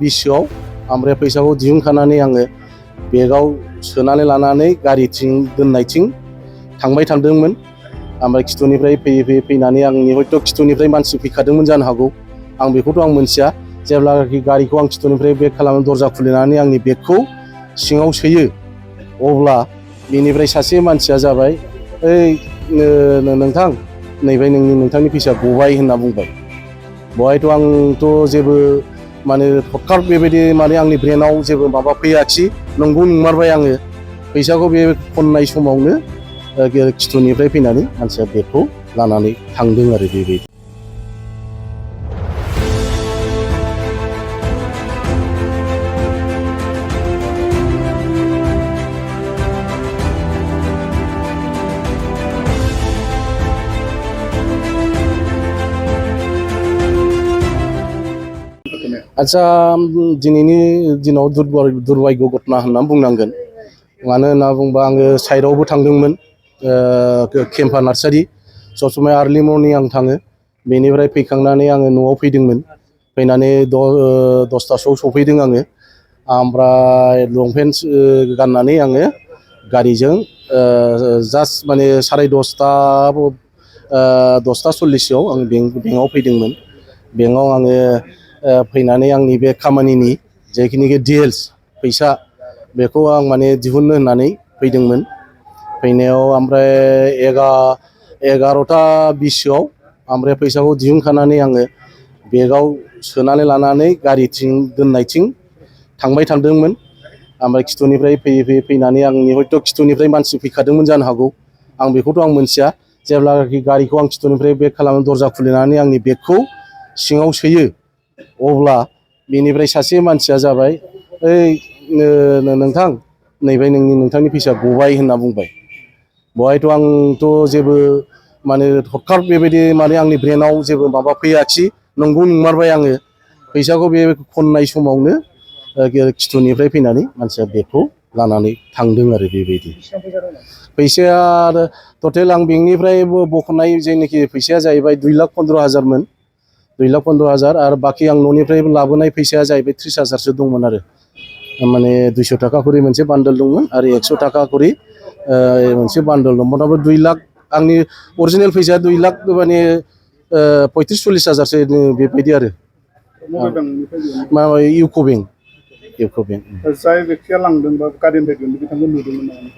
20 ओमफ्राय फैसाखौ दिहुनखानानै आङो बेगाव सोनानै लानानै गारिथिं दोननायथिं थांबाय थांदोंमोन। ओमफ्राय खिथुनिफ्राय फैयै फैनानै आंनि हयथ' खिथुनिफ्राय मानसि फैखादोंमोन जानो हागौ, आं बेखौथ' आं मोनथिया। जेब्लानाखि गारिखौ आं खिथुनिफ्राय बेक खालामनो दरजा खुलिनानै आंनि बेगखौ सिङाव सोयो, अब्ला बेनिफ्राय सासे मानसिया जाबाय, ओइ नोंथां नैबे नोंथांनि फैसा गबाय होनना बुंबाय। बेवहायथ' आंथ' जेबो माने हरखाब बेबायदि माने आंनि ब्रेनाव जेबो माबा फैयाखिसै, नंगौ नंमारबाय आङो। फैसाखौ बे खननाय समावनो खिथुनिफ्राय फैनानै मानसिया बेगखौ लानानै थांदों आरो बेबायदि। आच्छा, दिनैनि दिनाव दुर्भाग्य घटना होनना बुंनांगोन। मानो होनना बुंबा आङो साइडआवबो थांदोंमोन, केम्पा नार्सारि। सब समाय आर्लि मर्निं आं थाङो। बेनिफ्राय फैखांनानै आङो न'आव फैदोंमोन। फैनानै 10थासोआव सफैदों आङो। ओमफ्राय लंपेन्ट गाननानै आङो गारिजों जास्ट माने 10:30 आं बेंकआव फैदोंमोन। बेंकआव आङो फैनानै आंनि बे खामानिनि जेखिनिखि डिटेल्स फैसा, बेखौ आं माने दिहुननो होननानै फैदोंमोन। फैनायाव ओमफ्राय 11:20 ओमफ्राय फैसाखौ दिहुनखानानै आङो बेगाव सोनानै लानानै गारिथिं दोननायथिं थांबाय थांदोंमोन। ओमफ्राय खिथुनिफ्राय फैयै फैनानै आंनि हयथ' खिथुनिफ्राय मानसि फैखादोंमोन जानो हागौ, आं बेखौथ' आं मोनथिया। जेब्लानाखि गारिखौ आं खिथुनिफ्राय बेक खालामनो दरजा खुलिनानै आंनि बेगखौ सिङाव सोयो, अब्ला बेनिफ्राय सासे मानसिया जाबाय, ओइ नोंथां नैबे नोंथांनि फैसा गबाय होनना बुंबाय। बेवहायथ' आंथ' जेबो माने हरखाब बेबायदि माने आंनि ब्रेनाव जेबो माबा फैयाखिसै, नंगौ नंमारबाय आङो। फैसाखौ बे खननाय समावनो खिथुनिफ्राय फैनानै मानसिया बेगखौ लानानै थांदों आरो बेबायदि। फैसाया टटेल आं बेंकनिफ्राय बख'नाय जेनाखि फैसाया जाहैबाय 2,15,000मोन। 2,15,000 आरो बाखि आं न'निफ्राय लाबोनाय फैसाया जाहैबाय 30,000सो दंमोन आरो। माने 200 थाखा खरि मोनसे बान्डल दंमोन आरो 100 थाखा खरि मोनसे बान्डल दं। मथा मथि 2 लाख, आंनि अरिजिनेल फैसाया 2 लाख माने 35-40 हाजारसो बेबायदि आरो। माबा इउक' बेंक। जाय बेक्तिया लांदों बा गारिनिफ्राय दिहुनदों बिथांखौ नुदोंमोन नामा?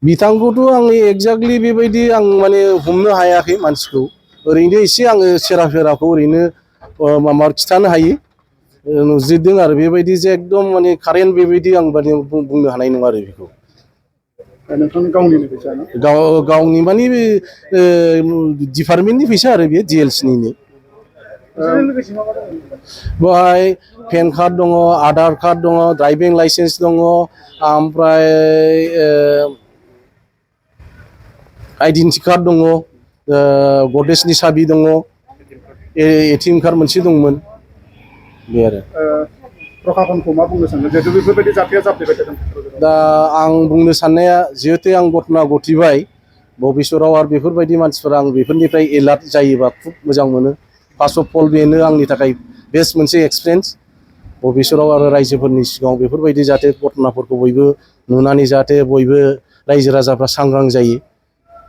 बिथांखौथ' आं एक्जाक्टलि बेबायदि आं माने हमनो हायाखै मानसिखौ। ओरैनो एसे आङो सेराफेराखौ ओरैनो माबा खिथानो हायो, नुज्रिदों आरो बेबायदि जे एकदम माने कारेन्ट बेबायदि आं माने बुंनो हानाय नङा आरो बेखौ। नोंथांनि गावनिनो फैसा ना? गावनि माने डिपार्टमेन्टनि फैसा आरो बेयो DLC-निनो। बेवहाय पेन कार्ड दङ, आधार कार्ड दङ, ड्राइभिं लाइसेन्स दङ, ओमफ्राय आइडेन्टि कार्ड दङ, गद्रेजनि साबि दङ, ATM कार्ड मोनसे दंमोन, बे आरो। प्रखाखनखौ मा बुंनो सानो जिहेतु बेफोरबायदि जाथाया जाफ्लेबाय थादों? दा आं बुंनो साननाया, जिहेतु आं घटना घटिबाय भबिसतआव आरो बेफोरबायदि मानसिफोरा आं बेफोरनिफ्राय एलार्ट जायोबा खुब मोजां मोनो। फार्स्ट अफ अल बेनो आंनि थाखाय बेस्ट मोनसे एक्सपिरियेन्स। भबिसतआव आरो रायजोफोरनि सिगाङाव बेफोरबायदि जाहाथे घटनाफोरखौ बयबो नुनानै जाहाथे बयबो रायजो राजाफ्रा सांग्रां जायो,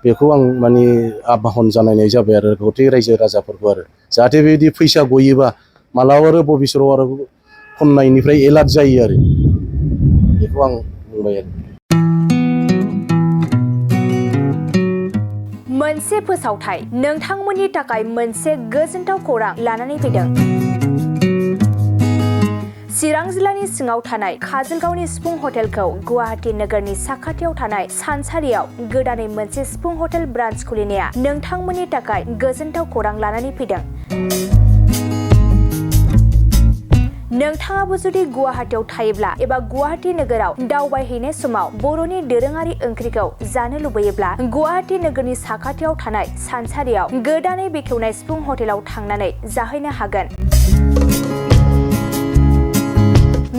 बेखौ आं माने आबाहन जानायनाय जाबाय आरो गथै रायजो राजाफोरखौ आरो। जाहाथे बेबायदि फैसा गयोबा मालाबा आरो भबिसतआव आरो खननायनिफ्राय एलार्ट जायो आरो, बेखौ आं बुंबाय आरो। मोनसे फोसावथाय, नोंथांमोननि थाखाय मोनसे गोजोनथाव खौरां लानानै फैदों। चिरां जिल्लानि सिङाव थानाय काजलगावनि सिफुं हटेलखौ गुवाहाटी नोगोरनि साखाथियाव थानाय सानसारियाव गोदानै मोनसे सिफुं हटेल ब्रान्च खुलिनाया नोंथांमोननि थाखाय गोजोनथाव खौरां लानानै फैदों। नोंथाङाबो जुदि गुवाहाटीयाव थायोब्ला एबा गुवाहाटी नोगोराव दावबायहैनाय समाव बर'नि दोरोङारि ओंख्रिखौ जानो लुबैयोब्ला गुवाहाटी नोगोरनि साखाथियाव थानाय सानसारियाव गोदानै बेखेवनाय सिफुं हटेलाव थांनानै जाहैनो हागोन।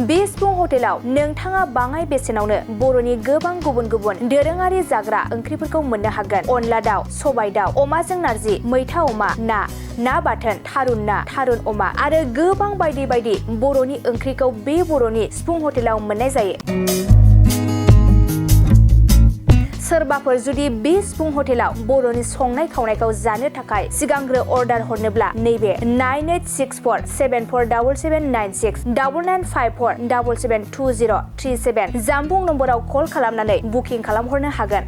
बे सिफुं हटेलाव नोंथाङा बाङाय बेसेनावनो बर'नि गोबां गुबुन गुबुन दोरोङारि जाग्रा ओंख्रिफोरखौ मोननो हागोन। अनला दाउ, सबाय दाउ, अमाजों नारजि, मैथा अमा, ना बाथोन, थारुन अमा आरो गोबां बायदि बायदि बर'नि ओंख्रिखौ बे बर'नि सिफुं हटेलाव मोननाय जायो। सोरबाफोर जुदि बे सिफुं हटेलाव बर'नि संनाय खावनायखौ जानो थाखाय सिगांग्रो अर्डार हरनोब्ला नैबे 9864747796 9954772037 जामबुं नम्बराव कल खालामनानै बुकिं खालामहरनो हागोन।